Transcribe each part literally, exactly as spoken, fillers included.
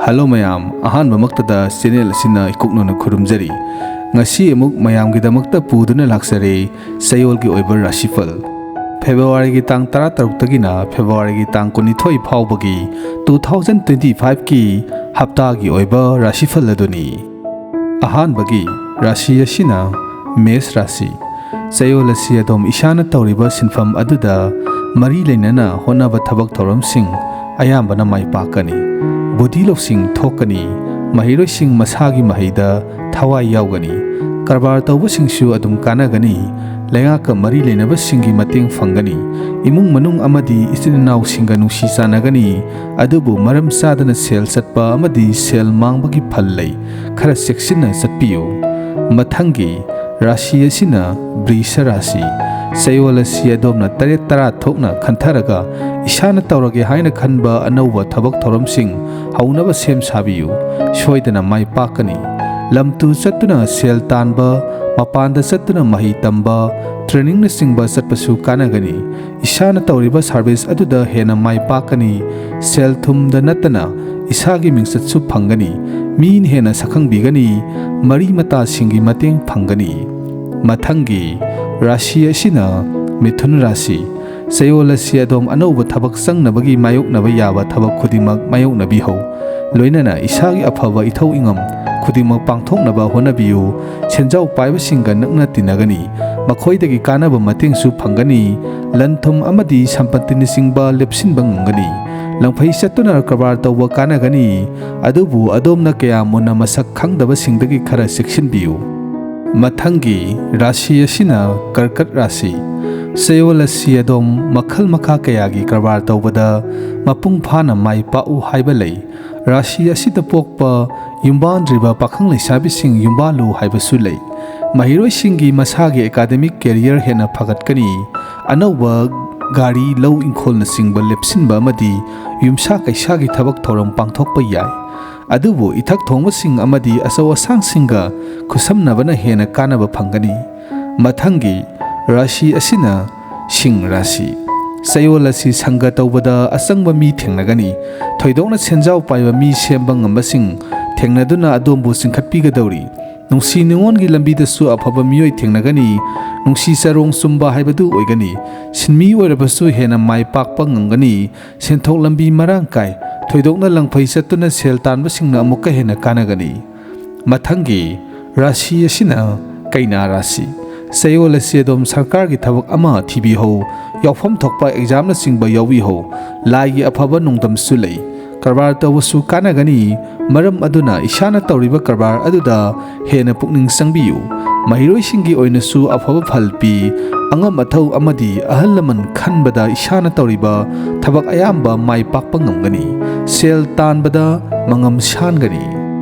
Hello ꯃꯌꯥꯝ, ꯑꯍꯥꯟꯕꯃꯛꯇꯗ channel ꯑꯁꯤꯅ ꯏꯀꯨꯛꯅꯅ ꯈꯨꯔꯨꯝꯖꯔꯤ꯫ ꯉꯁꯤ ꯑꯃꯨꯛ ꯃꯌꯥꯝꯒꯤꯗꯃꯛꯇ ꯄꯨꯗꯨꯅ ꯂꯥꯛꯆꯔꯦ ꯆꯌꯣꯜꯒꯤ ꯑꯣꯏꯕ ꯔꯥꯁꯤꯐꯜ꯫ ꯐꯦꯕ꯭ꯔꯨꯋꯥꯔꯤꯒꯤ ꯇꯥꯡ ꯇꯔꯥꯇꯔꯨꯛꯇꯒꯤꯅ ꯐꯦꯕ꯭ꯔꯨꯋꯥꯔꯤꯒꯤ ꯇꯥꯡ ꯀꯨꯟꯅꯤꯊꯣꯏ ꯐꯥꯎꯕꯒꯤ two thousand twenty fiveꯀꯤ ꯍꯞꯇꯥꯒꯤ ꯑꯣꯏꯕ ꯔꯥꯁꯤꯐꯜ ꯑꯗꯨꯅꯤ꯫ ꯑꯍꯥꯟꯕꯒꯤ ꯔꯥꯁꯤ ꯑꯁꯤꯅ ꯃꯦꯁ ꯔꯥꯁꯤ꯫ ꯆꯌꯣꯜ ꯑꯁꯤ ꯑꯗꯣꯝ ꯏꯁꯥꯅ ꯇꯧꯔꯤꯕ ꯁꯤꯟꯐꯝ ꯑꯗꯨꯗ ꯃꯔꯤ ꯂꯩꯅꯅ ꯍꯣꯠꯅꯕ ꯊꯕꯛ ꯊꯧꯔꯝꯁꯤꯡ ꯑꯌꯥꯝꯕꯅ ꯃꯥꯏ ꯄꯥꯛꯀꯅꯤ꯫ ꯕꯨꯙꯤ ꯂꯧꯁꯤꯡ ꯊꯣꯛꯀꯅꯤ꯫ ꯃꯍꯩꯔꯣꯏꯁꯤꯡ ꯃꯁꯥꯒꯤ ꯃꯍꯩꯗ ꯊꯋꯥꯏ ꯌꯥꯎꯒꯅꯤ꯫ ꯀꯔꯕꯥꯔ ꯇꯧꯕꯁꯤꯡꯁꯨ ꯑꯗꯨꯝ ꯀꯥꯟꯅꯒꯅꯤ꯫ ꯂꯩꯉꯥꯛꯀ ꯃꯔꯤ ꯂꯩꯅꯕꯁꯤꯡꯒꯤ ꯃꯇꯦꯡ ꯐꯪꯒꯅꯤ꯫ ꯏꯃꯨꯡ ꯃꯅꯨꯡ ꯑꯃꯗꯤ ꯏꯆꯤꯟ ꯏꯅꯥꯎꯁꯤꯡꯒ ꯅꯨꯡꯁꯤ ꯆꯥꯟꯅꯒꯅꯤ꯫ ꯑꯗꯨꯕꯨ ꯃꯔꯝ ꯆꯥꯗꯅ ꯁꯦꯜ ꯆꯠꯄ ꯑꯃꯗꯤ ꯁꯦꯜ ꯃꯥꯡꯕꯒꯤ ꯐꯜ ꯂꯩ꯫ ꯈꯔ ꯆꯦꯛꯁꯤꯟꯅ ꯆꯠꯄꯤꯌꯨ꯫ ꯃꯊꯪꯒꯤ ꯔꯥꯁꯤ ꯑꯁꯤꯅ ꯕ꯭ꯔꯤꯁ ꯔꯥꯁꯤ꯫ ꯆꯌꯣꯜ ꯑꯁꯤ ꯑꯗꯣꯝꯅ ꯇꯔꯦꯠ ꯇꯔꯥ ꯊꯣꯛꯅ ꯈꯟꯊꯔꯒ ꯏꯁꯥꯅ ꯇꯧꯔꯒꯦ ꯍꯥꯏꯅ ꯈꯟꯕ ꯑꯅꯧꯕ ꯊꯕꯛ ꯊꯧꯔꯝꯁꯤꯡ ꯍꯧꯅꯕ ꯁꯦꯝ ꯁꯥꯕꯤꯌꯨ꯫ ꯁꯣꯏꯗꯅ ꯃꯥꯏ ꯄꯥꯛꯀꯅꯤ꯫ ꯂꯝ ꯇꯨ ꯆꯠꯇꯨꯅ ꯁꯦꯜ ꯇꯥꯟꯕ, ꯃꯄꯥꯟꯗ ꯆꯠꯇꯨꯅ ꯃꯍꯩ ꯇꯝꯕ, ꯇ꯭ꯔꯦꯅꯤꯡꯅꯆꯤꯡꯕ ꯆꯠꯄꯁꯨ ꯀꯥꯟꯅꯒꯅꯤ꯫ ꯏꯁꯥꯅ ꯇꯧꯔꯤꯕ ꯁꯥꯔꯚꯤꯁ ꯑꯗꯨꯗ ꯍꯦꯟꯅ ꯃꯥꯏ ꯄꯥꯛꯀꯅꯤ꯫ ꯁꯦꯜ ꯊꯨꯝꯗ ꯅꯠꯇꯅ ꯏꯁꯥꯒꯤ ꯃꯤꯡꯆꯠꯁꯨ ꯐꯪꯒꯅꯤ꯫ ꯃꯤꯅ ꯍꯦꯟꯅ ꯁꯛꯈꯪꯕꯤꯒꯅꯤ꯫ ꯃꯔꯤ ꯃꯇꯥꯁꯤꯡꯒꯤ ꯃꯇꯦꯡ ꯐꯪꯒꯅꯤ꯫ ꯃꯊꯪꯒꯤ ꯔꯥꯁꯤ ꯑꯁꯤꯅ ꯃꯤꯊꯨꯟ ꯔꯥꯁꯤ꯫ ꯆꯌꯣꯜ ꯑꯁꯤ ꯑꯗꯣꯝ ꯑꯅꯧꯕ ꯊꯕꯛ ꯆꯪꯅꯕꯒꯤ ꯃꯥꯌꯣꯛꯅꯕ ꯌꯥꯕ ꯊꯕꯛ ꯈꯨꯗꯤꯡꯃꯛ ꯃꯥꯌꯣꯛꯅꯕꯤꯍꯧ꯫ ꯂꯣꯏꯅꯅ ꯏꯁꯥꯒꯤ ꯑꯐꯕ ꯏꯊꯧ ꯏꯉꯝ ꯈꯨꯗꯤꯡꯃꯛ ꯄꯥꯡꯊꯣꯛꯅꯕ ꯍꯣꯠꯅꯕꯤꯌꯨ꯫ ꯁꯦꯟꯖꯥꯎ ꯄꯥꯏꯕꯁꯤꯡꯒ ꯅꯛꯅ ꯇꯤꯟꯅꯒꯅꯤ꯫ ꯃꯈꯣꯏꯗꯒꯤ ꯀꯥꯟꯅꯕ ꯃꯇꯦꯡꯁꯨ ꯐꯪꯒꯅꯤ꯫ ꯂꯟ ꯊꯨꯝ ꯑꯃꯗꯤ ꯁꯝꯄꯠꯇꯤꯅꯆꯤꯡꯕ ꯂꯦꯞꯁꯤꯟꯕ ꯉꯝꯒꯅꯤ꯫ ꯂꯪꯐꯩ ꯆꯠꯇꯨꯅ ꯀꯔꯕꯥꯔ ꯇꯧꯕ ꯀꯥꯟꯅꯒꯅꯤ꯫ ꯑꯗꯨꯕꯨ ꯑꯗꯣꯝꯅ ꯀꯌꯥ ꯃꯨꯟꯅ ꯃꯁꯛ ꯈꯪꯗꯕꯁꯤꯡꯗꯒꯤ ꯈꯔ ꯆꯦꯛꯁꯤꯟꯕꯤꯌꯨ꯫ ꯃꯊꯪꯒꯤ ꯔꯥꯁꯤ ꯑꯁꯤꯅ ꯀꯔꯀꯠ ꯔꯥꯁꯤ꯫ ꯆꯌꯣꯜ ꯑꯁꯤ ꯑꯗꯣꯝ ꯃꯈꯜ ꯃꯈꯥ ꯀꯌꯥꯒꯤ ꯀꯔꯕꯥꯔ ꯇꯧꯕꯗ ꯃꯄꯨꯡ ꯐꯥꯅ ꯃꯥꯏ ꯄꯥꯛꯎ ꯍꯥꯏꯕ ꯂꯩ꯫ ꯔꯥꯁꯤ ꯑꯁꯤꯗ ꯄꯣꯛꯄ ꯌꯨꯝꯕꯥꯟꯗ꯭ꯔꯤꯕ ꯄꯥꯈꯪ ꯂꯩꯁꯥꯕꯤꯁꯤꯡ ꯌꯨꯝꯕꯥꯜꯂꯨ ꯍꯥꯏꯕꯁꯨ ꯂꯩ꯫ ꯃꯍꯩꯔꯣꯏꯁꯤꯡꯒꯤ ꯃꯁꯥꯒꯤ ꯑꯦꯀꯥꯗꯃꯤꯛ ꯀꯦꯔꯤꯌꯔ ꯍꯦꯟꯅ ꯐꯒꯠꯀꯅꯤ꯫ ꯑꯅꯧꯕ ꯒꯥꯔꯤ, ꯂꯧ, ꯏꯪꯈꯣꯜꯅꯆꯤꯡꯕ ꯂꯦꯞꯁꯤꯟꯕ ꯑꯃꯗꯤ ꯌꯨꯝꯁꯥ ꯀꯩꯁꯥꯒꯤ ꯊꯕꯛ ꯊꯧꯔꯝ ꯄꯥꯡꯊꯣꯛꯄ ꯌꯥꯏ꯫ ꯑꯗꯨꯕꯨ ꯏꯊꯛ ꯊꯣꯡꯕꯁꯤꯡ ꯑꯃꯗꯤ ꯑꯆꯧ ꯑꯁꯥꯡꯁꯤꯡꯒ ꯈꯨꯠꯁꯝꯅꯕꯅ ꯍꯦꯟꯅ ꯀꯥꯟꯅꯕ ꯐꯪꯒꯅꯤ꯫ ꯃꯊꯪꯒꯤ ꯔꯥꯁꯤ ꯑꯁꯤꯅ ꯁꯤꯡ ꯔꯥꯁꯤ꯫ ꯆꯌꯣꯜ ꯑꯁꯤ ꯁꯪꯒ ꯇꯧꯕꯗ ꯑꯆꯪꯕ ꯃꯤ ꯊꯦꯡꯅꯒꯅꯤ꯫ ꯊꯣꯏꯗꯣꯛꯅ ꯁꯦꯟꯖꯥꯎ ꯄꯥꯏꯕ ꯃꯤ ꯁꯦꯝꯕ ꯉꯝꯕꯁꯤꯡ ꯊꯦꯡꯅꯗꯨꯅ ꯑꯗꯣꯝꯕꯨ ꯆꯤꯡꯈꯠꯄꯤꯒꯗꯧꯔꯤ꯫ ꯅꯨꯡꯁꯤ ꯅꯨꯡꯉꯣꯟꯒꯤ ꯂꯝꯕꯤꯗꯁꯨ ꯑꯐꯕ ꯃꯤꯑꯣꯏ ꯊꯦꯡꯅꯒꯅꯤ꯫ ꯅꯨꯡꯁꯤ ꯆꯔꯣꯡ ꯆꯨꯝꯕ ꯍꯥꯏꯕꯗꯨ ꯑꯣꯏꯒꯅꯤ꯫ ꯁꯤꯟꯃꯤ ꯑꯣꯏꯔꯕꯁꯨ ꯍꯦꯟꯅ ꯃꯥꯏ ꯄꯥꯛꯄ ꯉꯝꯒꯅꯤ꯫ ꯁꯦꯟꯊꯣꯛ ꯂꯝꯕꯤ ꯃꯔꯥꯡ ꯀꯥꯏ꯫ ꯊꯣꯏꯗꯣꯛꯅ ꯂꯪꯐꯩ ꯆꯠꯇꯨꯅ ꯁꯦꯜ ꯇꯥꯟꯕꯁꯤꯡꯅ ꯑꯃꯨꯛꯀ ꯍꯦꯟꯅ ꯀꯥꯟꯅꯒꯅꯤ꯫ ꯃꯊꯪꯒꯤ ꯔꯥꯁꯤ ꯑꯁꯤꯅ ꯀꯩꯅꯥ ꯔꯥꯁꯤ꯫ ꯆꯌꯣꯜ ꯑꯁꯤ ꯑꯗꯣꯝ ꯁꯔꯀꯥꯔꯒꯤ ꯊꯕꯛ ꯑꯃ ꯊꯤꯕꯤꯍꯧ꯫ ꯌꯥꯎꯐꯝ ꯊꯣꯛꯄ ꯑꯦꯛꯖꯥꯝꯅꯆꯤꯡꯕ ꯌꯥꯎꯕꯤꯍꯧ꯫ ꯂꯥꯏꯒꯤ ꯑꯐꯕ ꯅꯣꯡꯗꯝꯁꯨ ꯂꯩ꯫ ꯀꯔꯕꯥꯔ ꯇꯧꯕꯁꯨ ꯀꯥꯟꯅꯒꯅꯤ꯫ ꯃꯔꯝ ꯑꯗꯨꯅ ꯏꯁꯥꯅ ꯇꯧꯔꯤꯕ ꯀꯔꯕꯥꯔ ꯑꯗꯨꯗ ꯍꯦꯟꯅ ꯄꯨꯛꯅꯤꯡ ꯆꯪꯕꯤꯌꯨ꯫ ꯃꯍꯩꯔꯣꯏꯁꯤꯡꯒꯤ ꯑꯣꯏꯅꯁꯨ ꯑꯐꯕ ꯐꯜ ꯄꯤ꯫ ꯑꯉꯝ ꯑꯊꯧ ꯑꯃꯗꯤ ꯑꯍꯜ ꯂꯃꯟ ꯈꯟꯕꯗ ꯏꯁꯥꯅ ꯇꯧꯔꯤꯕ ꯊꯕꯛ ꯑꯌꯥꯝꯕ ꯃꯥꯏ ꯄꯥꯛꯄ ꯉꯝꯒꯅꯤ꯫ ꯁꯦꯜ ꯇꯥꯟꯕꯗ ꯃꯉꯝ ꯁꯥꯟꯒꯅꯤ꯫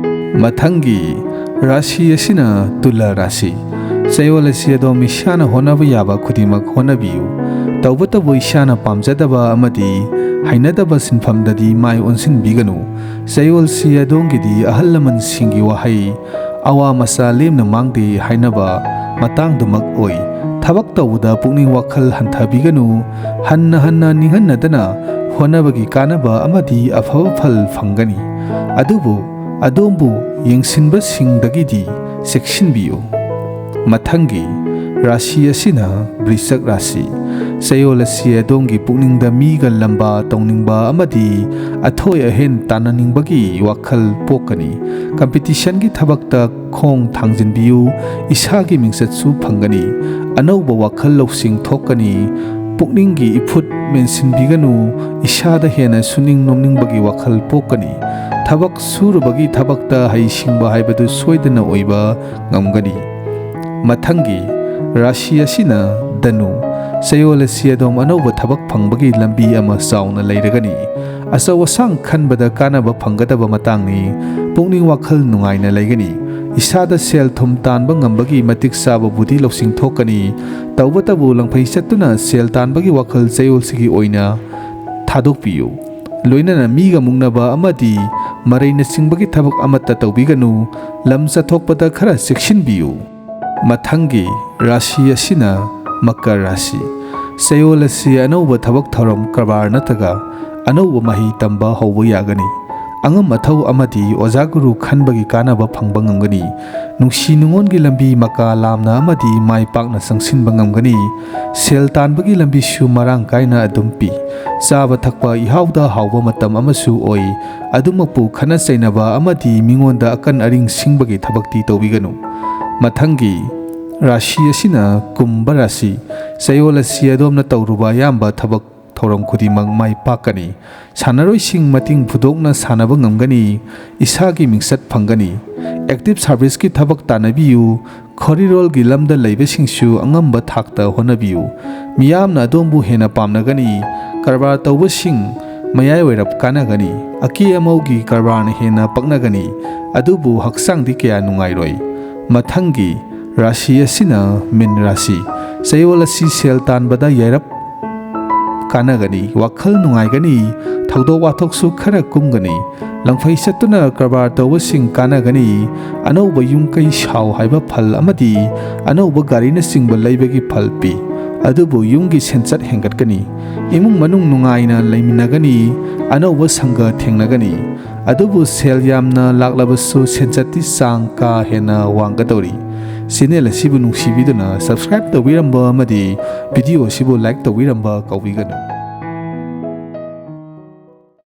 ꯃꯊꯪꯒꯤ ꯔꯥꯁꯤ ꯑꯁꯤꯅ ꯇꯨꯂꯥ ꯔꯥꯁꯤ꯫ ꯆꯌꯣꯜ ꯑꯁꯤ ꯑꯗꯣꯝ ꯏꯁꯥꯅ ꯍꯣꯠꯅꯕ ꯌꯥꯕ ꯈꯨꯗꯤꯡꯃꯛ ꯍꯣꯠꯅꯕꯤꯌꯨ꯫ ꯇꯧꯕꯇꯕꯨ ꯏꯁꯥꯅ ꯄꯥꯝꯖꯗꯕ ꯑꯃꯗꯤ ꯍꯩꯅꯗꯕ ꯁꯤꯟꯐꯝꯗꯗꯤ ꯃꯥꯏ ꯑꯣꯟꯁꯤꯟꯕꯤꯒꯅꯨ꯫ ꯆꯌꯣꯜꯁꯤ ꯑꯗꯣꯝꯒꯤꯗꯤ ꯑꯍꯜ ꯂꯃꯟꯁꯤꯡꯒꯤ ꯋꯥꯍꯩ, "ꯑꯋꯥ ꯃꯆꯥ ꯂꯦꯝꯅ ꯃꯥꯡꯗꯦ" ꯍꯥꯏꯅꯕ ꯃꯇꯥꯡꯗꯨꯃꯛ ꯑꯣꯏ꯫ ꯊꯕꯛ ꯇꯧꯕꯗ ꯄꯨꯛꯅꯤꯡ ꯋꯥꯈꯜ ꯍꯟꯊꯕꯤꯒꯅꯨ꯫ ꯍꯟꯅ ꯍꯟꯅ ꯅꯤꯡꯍꯟꯅꯗꯅ ꯍꯣꯠꯅꯕꯒꯤ ꯀꯥꯟꯅꯕ ꯑꯃꯗꯤ ꯑꯐꯕ ꯐꯜ ꯐꯪꯒꯅꯤ꯫ ꯑꯗꯨꯕꯨ ꯑꯗꯣꯝꯕꯨ ꯌꯦꯡꯁꯤꯟꯕꯁꯤꯡꯗꯒꯤꯗꯤ ꯆꯦꯛꯁꯤꯟꯕꯤꯌꯨ꯫ ꯃꯊꯪꯒꯤ ꯔꯥꯁꯤ ꯑꯁꯤꯅ ꯕ꯭ꯔꯤꯁꯛ ꯔꯥꯁꯤ꯫ ꯆꯌꯣꯜ ꯑꯁꯤ ꯑꯗꯣꯝꯒꯤ ꯄꯨꯛꯅꯤꯡꯗ ꯃꯤꯒ ꯂꯝꯕꯥ ꯇꯧꯅꯤꯡꯕ ꯑꯃꯗꯤ ꯑꯊꯣꯏ ꯑꯍꯦꯟ ꯇꯥꯟꯅꯅꯤꯡꯕꯒꯤ ꯋꯥꯈꯜ ꯄꯣꯛꯀꯅꯤ꯫ ꯀꯝꯄꯤꯇꯤꯁꯟꯒꯤ ꯊꯕꯛꯇ ꯈꯣꯡ ꯊꯥꯡꯖꯤꯟꯕꯤꯌꯨ꯫ ꯏꯁꯥꯒꯤ ꯃꯤꯡꯆꯠꯁꯨ ꯐꯪꯒꯅꯤ꯫ ꯑꯅꯧꯕ ꯋꯥꯈꯜ ꯂꯧꯁꯤꯡ ꯊꯣꯛꯀꯅꯤ꯫ ꯄꯨꯛꯅꯤꯡꯒꯤ ꯏꯐꯨꯠ ꯃꯦꯟꯁꯤꯟꯕꯤꯒꯅꯨ꯫ ꯏꯁꯥꯗ ꯍꯦꯟꯅ ꯁꯨꯅꯤꯡ ꯅꯣꯝꯅꯤꯡꯕꯒꯤ ꯋꯥꯈꯜ ꯄꯣꯛꯀꯅꯤ꯫ ꯊꯕꯛ ꯁꯨꯔꯨꯕꯒꯤ ꯊꯕꯛꯇ ꯍꯩꯁꯤꯡꯕ ꯍꯥꯏꯕꯗꯨ ꯁꯣꯏꯗꯅ ꯑꯣꯏꯕ ꯉꯝꯒꯅꯤ꯫ ꯃꯊꯪꯒꯤ ꯔꯥꯁꯤ ꯑꯁꯤꯅ ꯙꯅꯨ꯫ ꯆꯌꯣꯜ ꯑꯁꯤ ꯑꯗꯣꯝ ꯑꯅꯧꯕ ꯊꯕꯛ ꯐꯪꯕꯒꯤ ꯂꯝꯕꯤ ꯑꯃ ꯆꯥꯎꯅ ꯂꯩꯔꯒꯅꯤ꯫ ꯑꯆꯧ ꯑꯁꯥꯡ ꯈꯟꯕꯗ ꯀꯥꯟꯅꯕ ꯐꯪꯒꯗꯕ ꯃꯇꯥꯡꯅꯤ꯫ ꯄꯨꯛꯅꯤꯡ ꯋꯥꯈꯜ ꯅꯨꯡꯉꯥꯏꯅ ꯂꯩꯒꯅꯤ꯫ ꯏꯁꯥꯗ ꯁꯦꯜ ꯊꯨꯝ ꯇꯥꯟꯕ ꯉꯝꯕꯒꯤ ꯃꯇꯤꯛ ꯆꯥꯕ ꯕꯨꯙꯤ ꯂꯧꯁꯤꯡ ꯊꯣꯛꯀꯅꯤ꯫ ꯇꯧꯕꯇꯕꯨ ꯂꯪꯐꯩ ꯆꯠꯇꯨꯅ ꯁꯦꯜ ꯇꯥꯟꯕꯒꯤ ꯋꯥꯈꯜ ꯆꯌꯣꯜꯁꯤꯒꯤ ꯑꯣꯏꯅ ꯊꯥꯗꯣꯛꯄꯤꯌꯨ꯫ ꯂꯣꯏꯅꯅ ꯃꯤꯒ ꯃꯨꯛꯅꯕ ꯑꯃꯗꯤ ꯃꯔꯩꯅꯆꯤꯡꯕꯒꯤ ꯊꯕꯛ ꯑꯃꯠꯇ ꯇꯧꯕꯤꯒꯅꯨ꯫ ꯂꯝ ꯆꯠꯊꯣꯛꯄꯗ ꯈꯔ ꯆꯦꯛꯁꯤꯟꯕꯤꯌꯨ꯫ ꯃꯊꯪꯒꯤ ꯔꯥꯁꯤ ꯑꯁꯤꯅ ꯃꯀꯔ ꯔꯥꯁꯤ꯫ ꯆꯌꯣꯜ ꯑꯁꯤ ꯑꯅꯧꯕ ꯊꯕꯛ ꯊꯧꯔꯝ ꯀꯔꯕꯥꯔ ꯅꯠꯇ꯭ꯔꯒ ꯑꯅꯧꯕ ꯃꯍꯩ ꯇꯝꯕ ꯍꯧꯕ ꯌꯥꯒꯅꯤ꯫ ꯑꯉꯝ ꯑꯊꯧ ꯑꯃꯗꯤ ꯑꯣꯖꯥ ꯒꯨꯔꯨ ꯈꯟꯕꯒꯤ ꯀꯥꯟꯅꯕ ꯐꯪꯕ ꯉꯝꯒꯅꯤ꯫ ꯅꯨꯡꯁꯤ ꯅꯨꯡꯉꯣꯟꯒꯤ ꯂꯝꯕꯤ ꯃꯀꯥ ꯂꯥꯝꯅ ꯑꯃꯗꯤ ꯃꯥꯏ ꯄꯥꯛꯅ ꯆꯪꯁꯤꯟꯕ ꯉꯝꯒꯅꯤ꯫ ꯁꯦꯜ ꯇꯥꯟꯕꯒꯤ ꯂꯝꯕꯤꯁꯨ ꯃꯔꯥꯡ ꯀꯥꯏꯅ ꯑꯗꯨꯝ ꯄꯤ꯫ ꯆꯥꯕ ꯊꯛꯄ ꯏꯍꯥꯎꯗ ꯍꯥꯎꯕ ꯃꯇꯝ ꯑꯃꯁꯨ ꯑꯣꯏ꯫ ꯑꯗꯨꯃꯛꯄꯨ ꯈꯠꯅ ꯆꯩꯅꯕ ꯑꯃꯗꯤ ꯃꯤꯉꯣꯟꯗ ꯑꯀꯟ ꯑꯔꯤꯡ ꯁꯤꯡꯕꯒꯤ ꯊꯕꯛꯇꯤ ꯇꯧꯕꯤꯒꯅꯨ꯫ ꯃꯊꯪꯒꯤ ꯔꯥꯁꯤ ꯑꯁꯤꯅ ꯀꯨꯝꯚ ꯔꯥꯁꯤ꯫ ꯆꯌꯣꯜ ꯑꯁꯤ ꯑꯗꯣꯝꯅ ꯇꯧꯔꯨꯕ ꯑꯌꯥꯝꯕ ꯊꯕꯛ ꯊꯧꯔꯝ ꯈꯨꯗꯤꯡꯃꯛ ꯃꯥꯏ ꯄꯥꯛꯀꯅꯤ꯫ ꯁꯥꯟꯅꯔꯣꯏꯁꯤꯡ ꯃꯇꯤꯡ ꯐꯨꯗꯣꯛꯅ ꯁꯥꯟꯅꯕ ꯉꯝꯒꯅꯤ꯫ ꯏꯁꯥꯒꯤ ꯃꯤꯡꯆꯠ ꯐꯪꯒꯅꯤ꯫ ꯑꯦꯛꯇꯤꯚ ꯁꯥꯔꯚꯤꯁꯀꯤ ꯊꯕꯛ ꯇꯥꯟꯅꯕꯤꯌꯨ꯫ ꯈꯣꯔꯤꯔꯣꯜꯒꯤ ꯂꯝꯗ ꯂꯩꯕꯁꯤꯡꯁꯨ ꯑꯉꯝꯕ ꯊꯥꯛꯇ ꯍꯣꯠꯅꯕꯤꯌꯨ꯫ ꯃꯤꯌꯥꯝꯅ ꯑꯗꯣꯝꯕꯨ ꯍꯦꯟꯅ ꯄꯥꯝꯅꯒꯅꯤ꯫ ꯀꯔꯕꯥꯔ ꯇꯧꯕꯁꯤꯡ ꯃꯌꯥꯏ ꯑꯣꯏꯔꯞ ꯀꯥꯟꯅꯒꯅꯤ꯫ ꯑꯀꯦ ꯑꯃꯧꯒꯤ ꯀꯔꯕꯥꯔꯅ ꯍꯦꯟꯅ ꯄꯛꯅꯒꯅꯤ꯫ ꯑꯗꯨꯕꯨ ꯍꯛꯆꯥꯡꯗꯤ ꯀꯌꯥ ꯅꯨꯡꯉꯥꯏꯔꯣꯏ꯫ ꯃꯊꯪꯒꯤ ꯔꯥꯁꯤ ꯑꯁꯤꯅ ꯃꯤꯟ ꯔꯥꯁꯤ꯫ ꯆꯌꯣꯜ ꯑꯁꯤ ꯁꯦꯜ ꯇꯥꯟꯕꯗ ꯌꯥꯏꯔꯞ ꯀꯥꯟꯅꯒꯅꯤ꯫ ꯋꯥꯈꯜ ꯅꯨꯡꯉꯥꯏꯒꯅꯤ꯫ ꯊꯧꯗꯣꯛ ꯋꯥꯊꯣꯛꯁꯨ ꯈꯔ ꯀꯨꯝꯒꯅꯤ꯫ ꯂꯪꯐꯩ ꯆꯠꯇꯨꯅ ꯀꯔꯕꯥꯔ ꯇꯧꯕꯁꯤꯡ ꯀꯥꯟꯅꯒꯅꯤ꯫ ꯑꯅꯧꯕ ꯌꯨꯝ ꯀꯩ ꯁꯥꯎ ꯍꯥꯏꯕ ꯐꯜ ꯑꯃꯗꯤ ꯑꯅꯧꯕ ꯒꯥꯔꯤꯅꯆꯤꯡꯕ ꯂꯩꯕꯒꯤ ꯐꯜ ꯄꯤ꯫ ꯑꯗꯨꯕꯨ ꯌꯨꯝꯒꯤ ꯁꯦꯟꯆꯠ ꯍꯦꯟꯒꯠꯀꯅꯤ꯫ ꯏꯃꯨꯡ ꯃꯅꯨꯡ ꯅꯨꯡꯉꯥꯏꯅ ꯂꯩꯃꯤꯟꯅꯒꯅꯤ꯫ ꯑꯅꯧꯕ ꯁꯪꯒ ꯊꯦꯡꯅꯒꯅꯤ꯫ ꯑꯗꯨꯕꯨ ꯁꯦꯜ ꯌꯥꯝꯅ ꯂꯥꯛꯂꯕꯁꯨ ꯁꯦꯟꯆꯠꯇꯤ ꯆꯥꯡ ꯀꯥ ꯍꯦꯟꯅ ꯋꯥꯡꯒꯗꯧꯔꯤ꯫ ꯆꯦꯅꯦꯜ ꯑꯁꯤꯕꯨ ꯅꯨꯡꯁꯤꯕꯤꯗꯨꯅ ꯁꯕꯁꯀ꯭ꯔꯥꯏꯕ ꯇꯧꯕꯤꯔꯝꯕ ꯑꯃꯗꯤ ꯚꯤꯗꯤꯑꯣ ꯑꯁꯤꯕꯨ ꯂꯥꯏꯛ ꯇꯧꯕꯤꯔꯝꯕ ꯀꯥꯎꯕꯤꯒꯅꯨ꯫